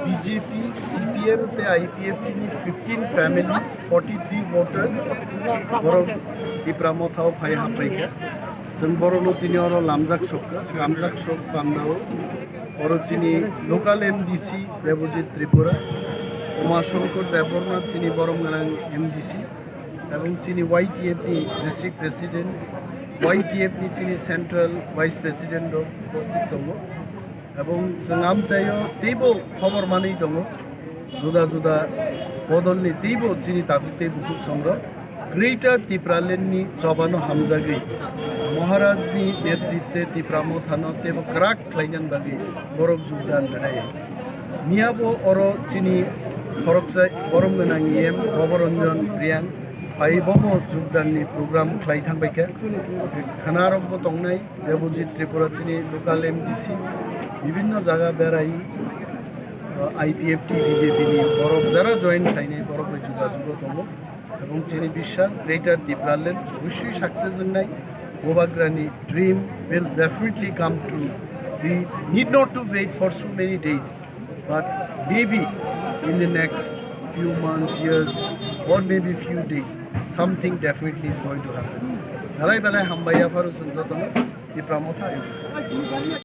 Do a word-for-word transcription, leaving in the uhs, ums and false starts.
B J P, C P M tei I P F T ni fifteen families, forty three voters borok Tipra Motha o phai haphaikha. Chwng borokno tini oro lamjak sokha, lamjak sok pandao oro chini local M D C Debojit Tripura, Uma Shankar Debbarma chini borom gwnang M D C, ebong chini Y T F ni district president, Y T F ni chini central vice president rok upasthit tongo. Ebong chwng amchaio teibo khobor manwi tongo, juda juda bodolni teibo chini takhuk tei bukhuk chongrok Greater Tipraland ni chobano hamjagwi Maharaj ni netritwe Tipra Mothano teibo kwrak khlainani bagwi borok jogdan rwnai. Miyabo oro chini khoroksa borom gwnang E M Bhoboranjan Reang phai bobo jogdanni program khlai thangbaikha. Khwnarokbo tongnai, Debojit Tripura chini local M D C, bibhinno jaga berai, uh, I P F T, B J P ni borok jara join khlainai borok bai jugajugo tongo. Ebong chini biswas Greater Tipraland obosoi success wngnai. Bubagrani dream will definitely come true. We need not to wait for so many days, but maybe in the next few months, years, or maybe few days, something definitely is going to happen. Belai belai hambai yapharo chwng jotono Tipra Motha.